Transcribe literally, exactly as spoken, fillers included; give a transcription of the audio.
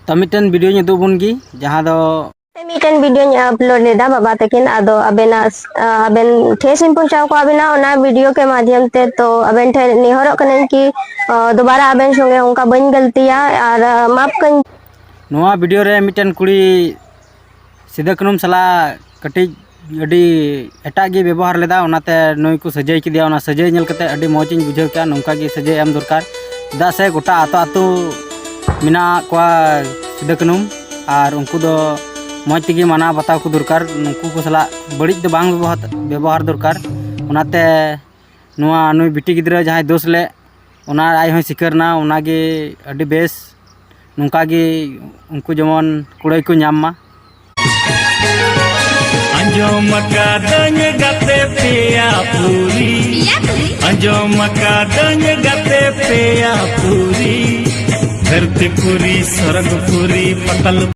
ᱛᱚ, ᱢᱤᱫᱴᱮᱱ ᱵᱷᱤᱰᱤᱭᱳᱧ ᱩᱫᱩᱜ ᱵᱚᱱ ᱜᱮ, ᱡᱟᱦᱟᱸ ᱫᱚ ᱢᱤᱫᱴᱮᱱ ᱵᱷᱤᱰᱤᱭᱳᱧ ᱟᱯᱞᱳᱰ ᱞᱮᱫᱟ ᱵᱟᱵᱟ ᱛᱟᱹᱠᱤᱱ, ᱟᱫᱚ ᱟᱵᱮᱱᱟᱜ, ᱟᱵᱮᱱ ᱴᱷᱮᱥ ᱤᱧ ᱯᱳᱣᱪᱷᱟᱣ ᱠᱚᱣᱟ ᱟᱵᱮᱱᱟᱜ ᱚᱱᱟ ᱵᱷᱤᱰᱤᱭᱳ ᱠᱮ ᱢᱟᱫᱷᱭᱚᱢ ᱛᱮ᱾ ᱛᱚ ᱟᱵᱮᱱ ᱴᱷᱮᱱ ᱱᱮᱦᱚᱨᱚᱜ ᱠᱟᱹᱱᱟᱹᱧ ᱠᱤ, ᱟ, ᱫᱩᱵᱟᱨᱟ ᱟᱵᱮᱱ ᱥᱚᱸᱜᱮ ᱚᱱᱠᱟ ᱵᱟᱹᱧ ᱜᱟᱹᱞᱛᱤᱭᱟ, ᱟᱨ, ᱟ, ᱢᱟᱯ ᱠᱟᱹᱧ᱾ ᱱᱚᱣᱟ ᱵᱷᱤᱰᱤᱭᱳ ᱨᱮ ᱢᱤᱫᱴᱮᱱ ᱠᱩᱲᱤ ᱥᱤᱫᱟᱹ ᱠᱟᱹᱱᱦᱩ ᱥᱟᱞᱟᱜ ᱠᱟᱹᱴᱤᱡ ᱟᱹᱰᱤ ᱮᱴᱟᱜ ᱜᱮ ᱵᱮᱵᱚᱦᱟᱨ ᱞᱮᱫᱟ, ᱚᱱᱟᱛᱮ ᱱᱩᱭ ᱠᱚ ᱥᱟᱹᱡᱟᱹᱭ ᱠᱮᱫᱮᱭᱟ᱾ ᱚᱱᱟ ᱥᱟᱹᱡᱟᱹᱭ ᱧᱮᱞ ᱠᱟᱛᱮ ᱟᱹᱰᱤ ᱢᱚᱡᱽ ᱤᱧ ᱵᱩᱡᱷᱟᱹᱣ ᱠᱮᱜᱼᱟ᱾ ᱱᱚᱝᱠᱟ ᱜᱮ ᱥᱟᱹᱡᱟᱹᱭ ᱮᱢ ᱫᱚᱨᱠᱟᱨ, ᱪᱮᱫᱟᱜ ᱥᱮ ᱜᱚᱴᱟ ᱟᱛᱳ ᱟᱛᱳ ᱢᱮᱱᱟᱜ ᱠᱚᱣᱟ ᱥᱤᱫᱟᱹ ᱠᱟᱹᱱᱦᱩ, ᱟᱨ ᱩᱱᱠᱩ ᱫᱚ ᱢᱚᱡᱽ ᱛᱮᱜᱮ ᱢᱟᱱᱟᱣ ᱵᱟᱛᱟᱣ ᱠᱚ ᱫᱚᱨᱠᱟᱨ᱾ ᱩᱱᱠᱩ ᱠᱚ ᱥᱟᱞᱟᱜ ᱵᱟᱹᱲᱤᱡ ᱫᱚ ᱵᱟᱝ ᱵᱮᱵᱚᱦᱟᱨ, ᱵᱮᱵᱚᱦᱟᱨ ᱫᱚᱨᱠᱟᱨ᱾ ᱚᱱᱟᱛᱮ ᱱᱚᱣᱟ ᱱᱩᱭ ᱵᱤᱴᱤ ᱜᱤᱫᱽᱨᱟᱹ ᱡᱟᱦᱟᱸᱭ ᱫᱳᱥ ᱞᱮᱫ, ᱚᱱᱟ ᱟᱡ ᱦᱚᱸᱭ ᱥᱤᱠᱟᱹᱨ ᱮᱱᱟ, ᱚᱱᱟᱜᱮ ᱟᱹᱰᱤ ᱵᱮᱥ᱾ ᱱᱚᱝᱠᱟ ᱜᱮ ᱩᱱᱠᱩ ᱡᱮᱢᱚᱱ ᱠᱩᱲᱟᱹᱭ ᱠᱚ ᱧᱟᱢ ᱢᱟ᱾ ᱟᱸᱡᱚᱢ ᱟᱠᱟᱫᱟᱹᱧ ᱜᱟᱛᱮ ᱯᱮᱭᱟ ᱯᱩᱨᱤ᱾ ᱯᱮᱭᱟ ᱯᱩᱨᱤ? ᱟᱸᱡᱚᱢ ᱟᱠᱟᱫᱟᱹᱧ ᱜᱟᱛᱮ ᱯᱮᱭᱟ ᱯᱩᱨᱤ᱾ ᱫᱷᱟᱹᱨᱛᱤ ᱯᱩᱨᱤ, ᱥᱚᱨᱚᱜᱽ ᱯᱩᱨᱤ, ᱯᱟᱛᱟᱞ